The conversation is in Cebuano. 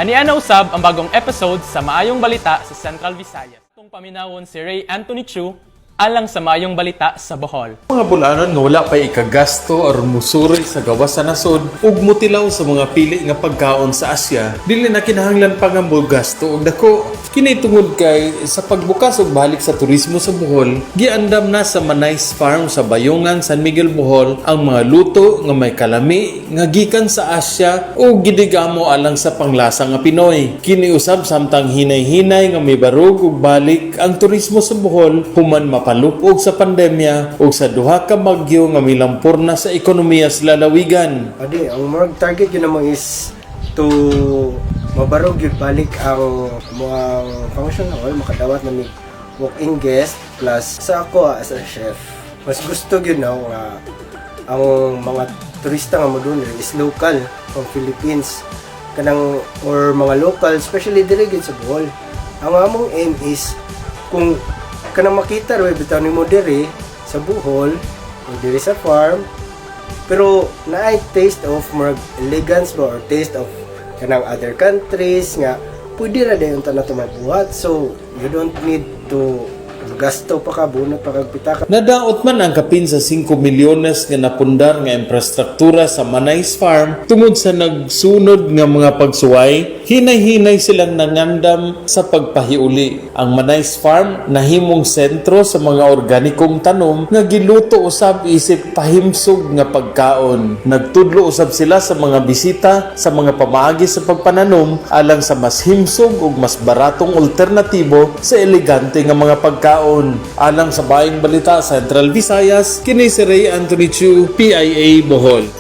Ania na usab ang bagong episode sa Maayong Balita sa Central Visayas. Atong paminawon si Ray Anthony Chu alang sa Maayong Balita sa Bohol. Mga bulanon nga wala pay ikagasto aron musuri sa gawas sa nasod ug mutilaw sa mga pili nga pagkaon sa Asya, dili na kinahanglan pa nga mogasto og dako. Kini tungod kay sa pagbukas og balik sa turismo sa Bohol, giandam na sa Manais Farm sa Bayongan, San Miguel, Bohol ang mga luto nga may kalami nga gikan sa Asya ug gidigamo alang sa panglasa nga Pinoy. Kini usab samtang hinay-hinay nga mibarog ug balik ang turismo sa Bohol human mapalupog sa pandemya ug sa duha ka bagyo nga milampor na sa ekonomiya sa lalawigan. Adi, ang more target gyud namo is to mabarog gyud balik ang mga function hall, makadawat na mig walk-in guest. Plus sa ako as a chef, mas gusto gyud na nga ang mga turista nga modun is local from Philippines kanang or mga local, especially diri gyud sa Bohol. Ang among aim is kung kanang makita ra bitaw nimo diri sa Bohol o diri sa farm, pero naay taste of more elegance ba or taste of kanang other countries nga pwede ra dayon ta nato mabuhat. So you don't need to gasto pa ka, bunot pa kag pitaka. Nadaot man ang kapin sa 5 milyones nga napundar nga infrastruktura sa Manais Farm tungod sa nagsunod nga mga pagsuway, hinay-hinay silang nangandam sa pagpahiuli. Ang Manais Farm nahimong sentro sa mga organikong tanom nga giluto usab isip pahimsog nga pagkaon. Nagtudlo usab sila sa mga bisita sa mga pamaagi sa pagpananom alang sa mas himsog ug mas baratong alternatibo sa elegante nga mga pagkaon. Alang sa Maayong Balita, Central Visayas, kini si Ray Anthony Chu, PIA Bohol.